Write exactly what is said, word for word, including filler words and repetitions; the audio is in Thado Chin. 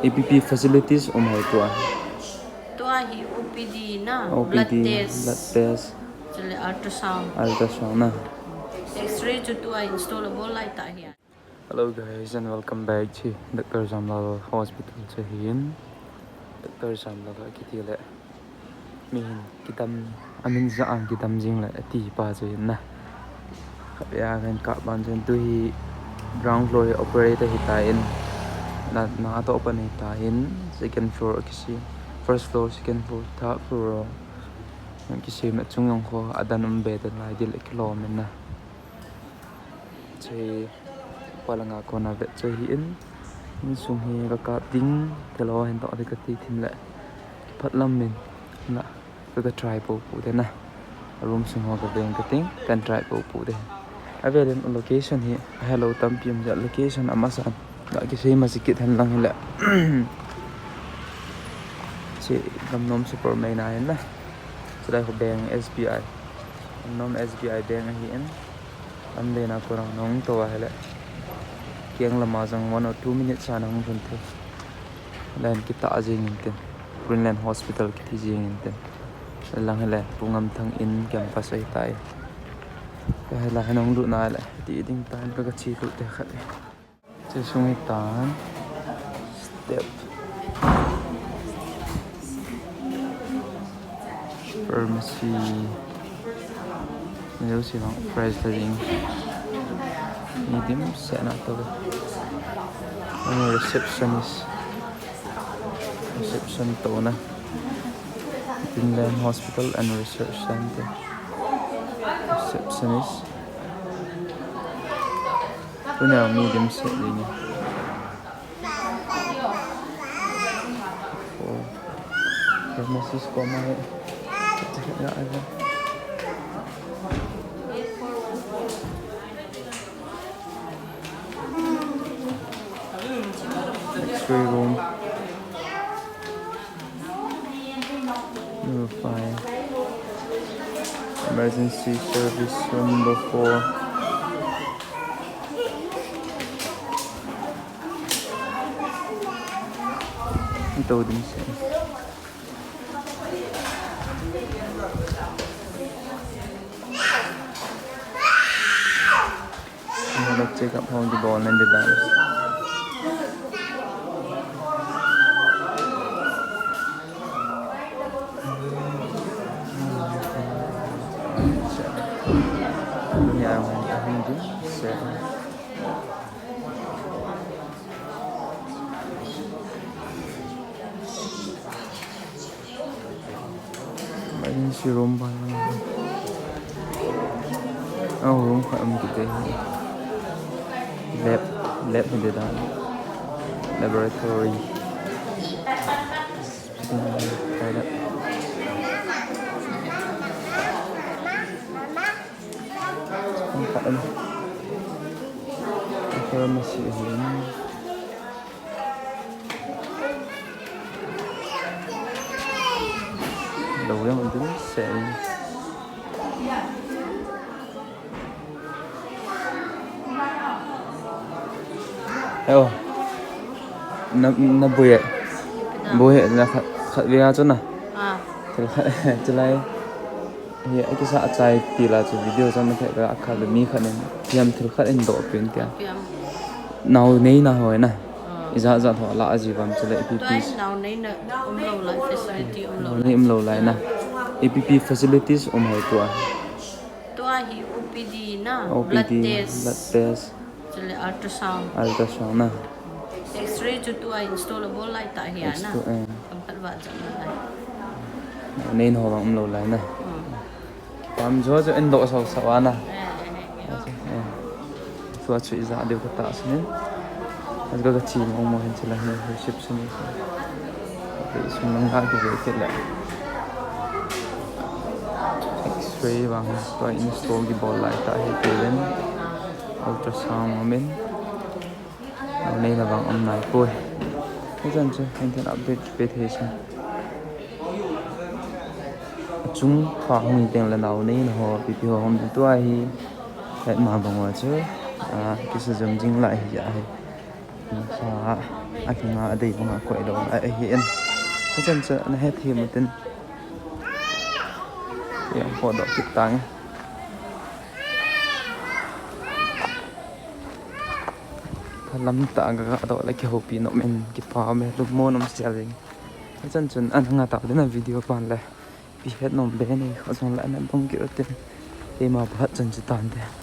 A P P facilities um hoi tua. Tua hi O P D na, O P D, blood test. Blood test. Chule ultrasound. Ultrasound na. X-ray chu tua install abol lai ta hi. Hello guys and welcome back to Doctor Jamlal Hospital chu hin. Doctor Jamlal a kiti le. Mihin kidam, amin ja ang kidam jing le ati pa chu hin na. Khat ya kan ka ban chen tu hi ground floor hi operator hi ta in. Na, na to open hi ta in second floor kisi. First floor, second floor, third floor. Kisi me chung yong kho adan um be dan lai dil kilom in na. Che, palanga kona vet che hi in. Insung hi ka kap ding, te lo hen to te ka ti thim le. Phat lam min. Na, ka ka try po po te na. Room sung ho ka veng ka ting, kan try po po te. Avel in location hi, hello tam pim ja location ama san. Ga ki sei ma sikit hen lang hi le. Che, gam nom super mai na hen na. Che lai ho bank S B I. Gam nom S B I bank ahi in. Lam lena kona nong to a hele. Kiang lama jong one or two minutes a nong lhun thei. Len kita a jing in tin. Greenland Hospital kiti jing in tin. Lang hele Pu Ngamthang in campus ahi tai. Ka hela he nong lut na hele. Ti ding tan ka ka chi lut te khat. Che sung hi tan. Step. Pharmacy. Neo si bang price ta ding. Ni dim se na to. Ano receptionist. Reception to na. Greenland Hospital and Research Center. Receptionist. Tuna mi dim se ding. Oh. Pharmacist ko ma hai. X-ray room. Number five. Emergency service room number four. Ito din siya. Ang check up hong di ball nang di dance. Niya ang hindi. Siya. Emergency room pa lang. Oh, room khat um kiti. Lab, lab hindi da. Laboratory. Toilet. Ang kain. Pharmacy yun. Lo yang din sa. Ayo. Na, na buye. Buye na khat, khat via chu na. Ah. Khat, chu lai. Hi, a kisa a chai ti la chu video jong na thei ka a kha le mi khat in, thiam thil khat in doh pin tia. Thiam. Nau nei na hoi na. Ah. Ija ja ho la a ji vam chu le A P P. Tua nau nei na um lo lai facility um lo. Nau nei um lo lai na. A P P facilities um hoi tua. Tua hi O P D na, O P D, blood test. Blood test. Chule ultrasound. Ultrasound na. X-ray chu tua install abol lai ta hi a na. Install, eh. Kam khat va jam lai. Nei na ho vang um lo lai na. Hmm. Pam jo jo en do sau sau a na. Eh, eh, eh, eh. Eh. Tua chu ija deu ka ta sinin. Ajo ka chi mo mo hin chila hin receptionist. Sum lang ka ki ve kit le. X-ray vang tua install kibol lai ta hi kei len. Ultrasound amin. Nau nei na vang um nai poi. Hichan chu, hichan update pe thei chu. Achung pha hung teng le nau nei na ho, ipi ipi ho hom tua hi. Het ma bang wa chu. Ah, kisa jom jing lai hi ja hi. Sa, akinga adei banga koi lou ahi in. Hichan chu nahet hih utin. Yang photo kit tange. Phalam tah a gado le kihoupi nom in kipa ume, lungmon um sel jeng. Hichan chun ana nga tau ding a video pan le. Ipi het nom be nei kha jong le ana dong kit utin. Keima phat chan chu tante.